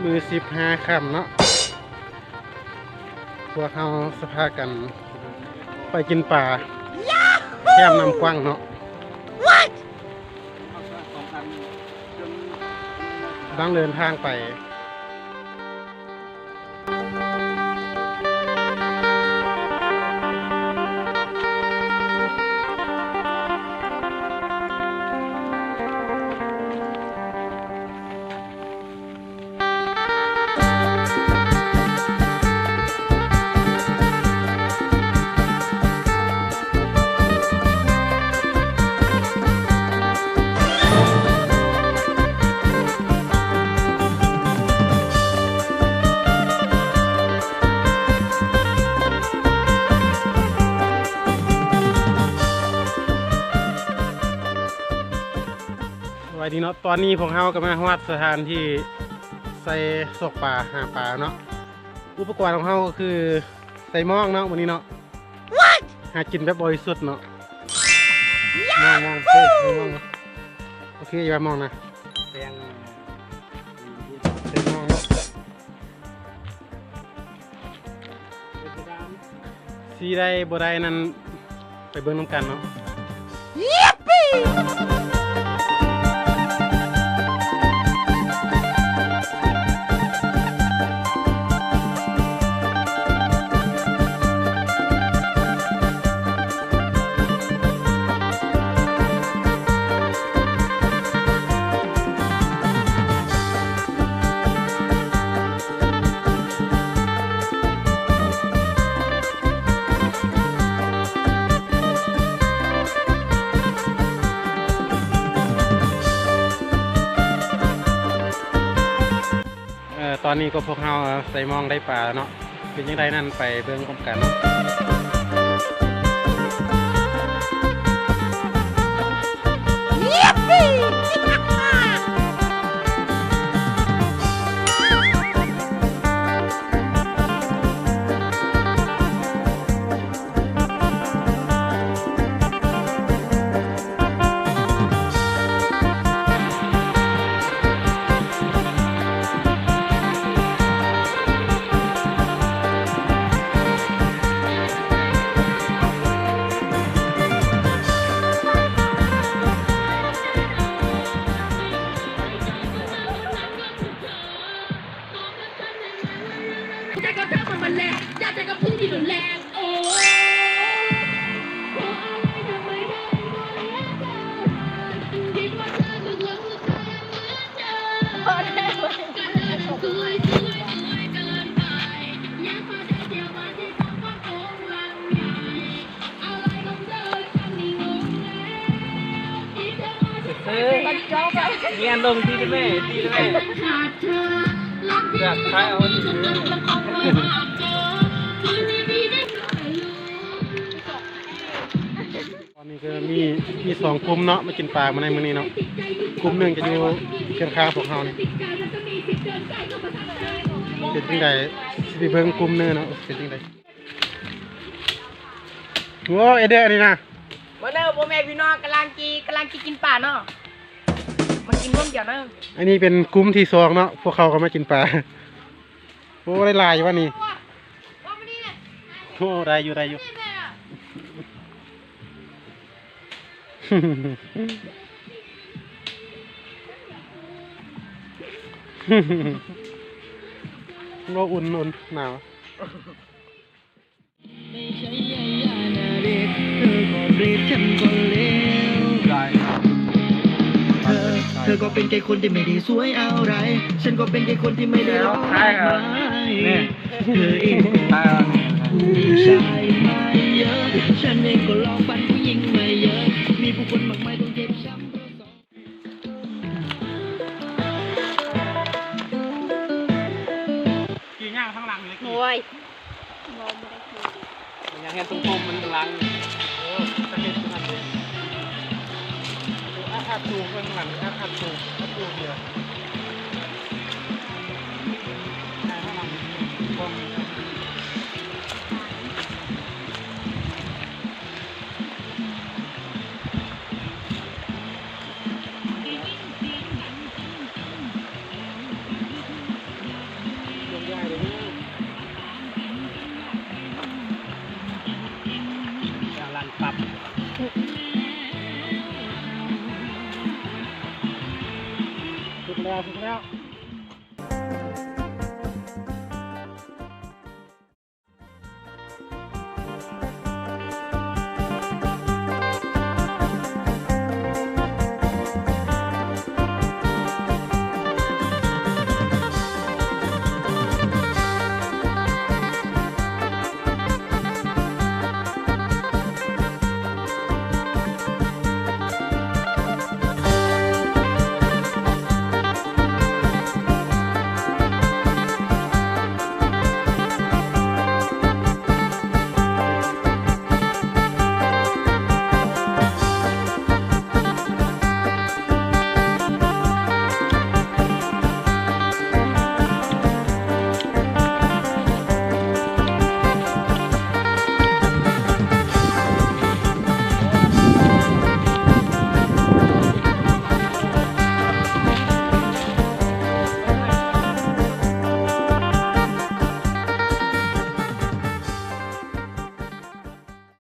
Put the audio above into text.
ມື້ສິບຫ້າຄ່ຳເນາະ ພວກເຮົາຊິພາກັນໄປກິນປາແຄມນ້ຳກວ້າງເນາະ ກຳລັງເດີນທາງໄປ. ສະບາຍດີເນາະ ຕອນນີ້ພວກເຮົາກໍມາຮອດສະຖານທີ່ໃສ່ຊອກປາ ຫາປາເນາະ. ອຸປະກອນຂອງເຮົາກໍຄືໃສ່ມອງເນາະ ມື້ນີ້ເນາະ ຫາກິນແບບບໍລິສຸດເນາະ. ມອງ ມອງ ເອີ ມອງ ໂອເຄ ຢ່າມາມອງນະ ແປງ ໃສ່ມອງເນາະ. ຊິໄດ້ບໍ່ໄດ້ນັ້ນ ໄປເບິ່ງນຳກັນເນາະ. ເອີ ຕອນນີ້ກໍພວກເຮົາໃສ່ມອງໄດ້ປາແລ້ວເນາະ ເປັນຈັ່ງໃດນັ້ນໄປເບິ່ງພ້ອມກັນເນາະ. ເອີ ງຽນລົງຕີໄດ້ແມ່ ຕີໄດ້ແມ່ ຢາກຖ່າຍເອົາ ຕອນນີ້ກໍມີ ມີສອງກຸ່ມເນາະ ມາກິນປາມາໃນມື້ນີ້ເນາະ. ກຸ່ມໜຶ່ງຈະຢູ່ຄຽງຂ້າງພວກເຮົານີ້ ເປັນຈັ່ງໃດ ຊິໄປເບິ່ງກຸ່ມໜຶ່ງເນາະ ເປັນຈັ່ງໃດ. ໂອ້ ເອເດີ ອັນນີ້ນະ ມາເດີພໍ່ແມ່ພີ່ນ້ອງ ກຳລັງກິ ກຳລັງກິນ ກິນປາເນາະ ມາກິນຮ່ວມດຽວເນາະ. ອັນນີ້ເປັນກຸ່ມທີສອງເນາະ ພວກເຂົາກໍມາກິນປາ. ໂອ້ ໄດ້ຫຼາຍຢູ່ວະນີ້. ໂອ້ ໄດ້ຢູ່ ໄດ້ຢູ່. ບໍ່ ອຸ່ນ ອຸ່ນ ໜາວ. ຂີ່ຍ່າງທາງຫຼັງເລີຍ. ໂອ້ຍ ບໍ່ ບໍ່ໄດ້ຂີ່. ມັນຍັງເຫັນຕົງໂຕມມັນຫຼັງ. ເອີ ສະເກັດຕົງນັ້ນເດ້. ອັດ ອັດຕູເບິ່ງຫຼັງ ອັດ ອັດຕູ ອັດຕູດຽວ. ແລ້ວ